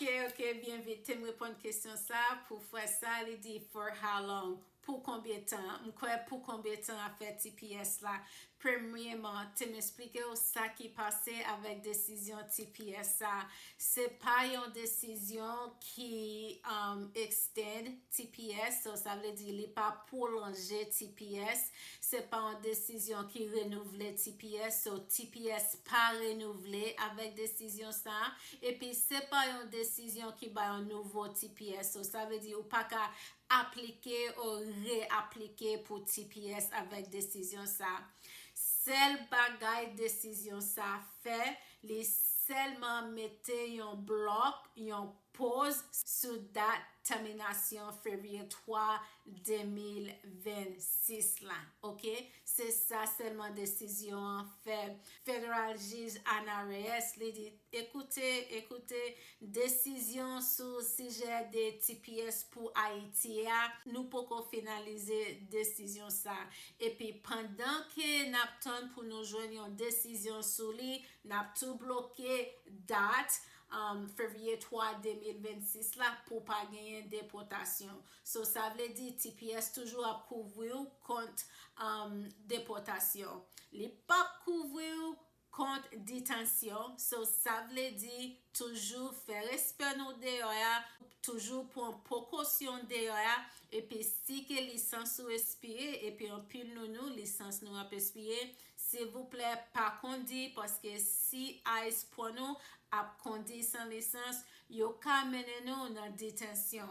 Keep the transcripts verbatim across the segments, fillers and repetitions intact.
Ok, ok, byen vit. Te m reponn kesyon sa pou frè sa, li di, for how long? Pou konbyen tan? M kwè pou konbyen tan afè T P S la? Premyèman, te m esplike w sa ki pase avèk desizyon T P S sa. Se pa yon desizyon ki um, extend T P S, so sa vle di li pa pwolonje T P S. Se pa yon desizyon ki renouvle T P S, so T P S pa renouvle avèk desizyon sa. Epi se pa yon desizyon ki ba yon nouvo T P S, so sa vle di ou pa ka aplike ou reaplike pou T P S avèk desizyon sa. Sèl bagay desizyon sa fè, li sèlman mete yon blòk, yon poz sou dat tèminasyon fevriye twa, de mil vennsis la. Ok? Se sa sèlman desizyon an fè. Federal jij Ana Reyes, li di, ekoute, ekoute, desizyon sou sijè de T P S pou Ayiti a, nou poko finalize desizyon sa. Epi pandan ke n ap tann pou nou jwenn yon desizyon sou li, n ap tou bloke dat um, fevriye twa, de mil vennsis la pou pa genyen depòtasyon. So, sa vle di T P S toujou ap kouvri w kont um, depòtasyon. Li p ap kouvri w kont detansyon. So, sa vle di toujou fè respè nou deyò a, toujou pran prekosyon deyò a, epi si ke lisans ou espire, epi anpil nou nou, lisans nou ap espire, silvouplè pa kondi, paske si ice pran nou ap kondi san lisans, yo ka mennen nou nan detansyon.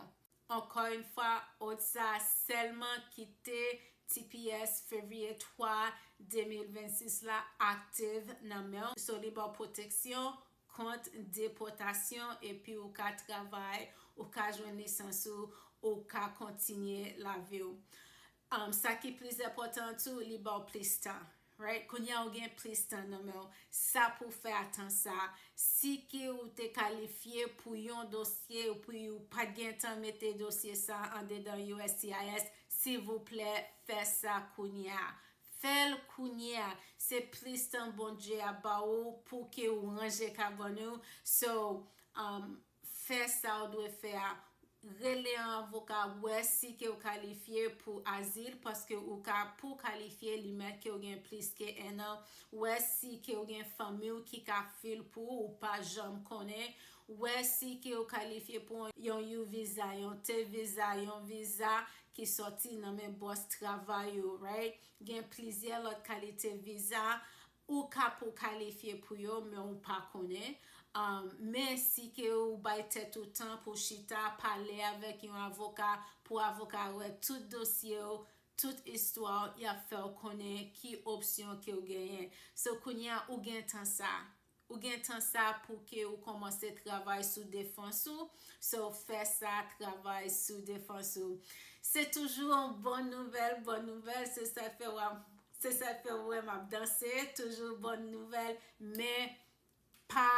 Ankò yon fwa, òd sa sèlman kite T P S fevriye twa, de mil vennsis la aktif nan men w. So, li ba w pwoteksyon kont depòtasyon epi ou ka travay, ou ka jwenn lisans ou, ou ka kontinye lavi w. Um, sa ki plis enpòtan tou, li ba w plis tan. Right? Kounye a ou gen plis tan nan men w. Sa pou fè a tan sa. Si ke ou te kalifye pou yon dosye, epi ou pa t gen tan mete dosye sa andedan U S C I S, silvouplè, fè sa kounye a. Fè l kounye a. Se plis tan Bondye ap ba ou pou ke ou ranje kabann ou. So, um, fè sa ou dwe fè a. Rele yon avoka, wè si ke ou kalifye pou azil, paske ou ka pou kalifye, li mèt ke ou gen plis ke enn an. Wè si ke ou gen fanmi w ki ka fil pou ou, ou pa janm konnen. Wè si ke ou kalifye pou yon U visa, yon T visa, yon viza ki sòti nan men bòs travay ou, right? Gen plizyè lòt kalite viza ou ka pou kalifye pou yo, men ou pa konnen. Um, men si ke ou bay tèt ou tan pou chita, pale avèk yon avoka, pou avoka wè tout dosye w, tout istwa w, y ap fè w konnen ki opsyon ke w genyen. So, kounye a, ou gen tan sa. Ou gen tan sa pou ke ou kòmanse travay sou defans ou. So, fè sa, travay sou defans ou. Se toujou yon bon nouvèl, bon nouvèl, se sa fè w ap Se sa k fè w wè m ap danse, toujou bon nouvèl, men pa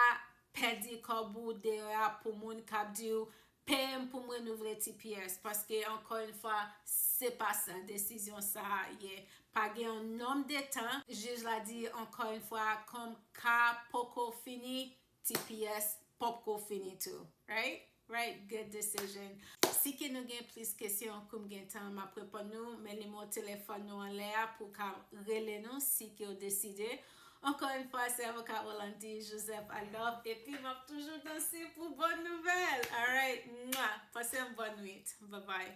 pèdi kòb ou deyò a pou moun k ap di w, peye m pou m renouvle T P S, paske, ankò yon fwa, se pa sa desizyon sa a ye. Pa gen yon nonm de tan, jij la di, ankò yon fwa, kòm ka poko fini, T P S poko fini tou, right? Right, good decision. Si ke nou gen plis kesyon, kou m gen tan, m ap reponn nou, men nimewo telefòn nou anlè a pou w ka rele nou si ke w deside. Ankò yon fwa, se avoka Rolandi Joseph Adolphe, epi m ap toujou danse pou bon nouvèl. Alright, mwa, pase yon bòn nwit. Bye bye.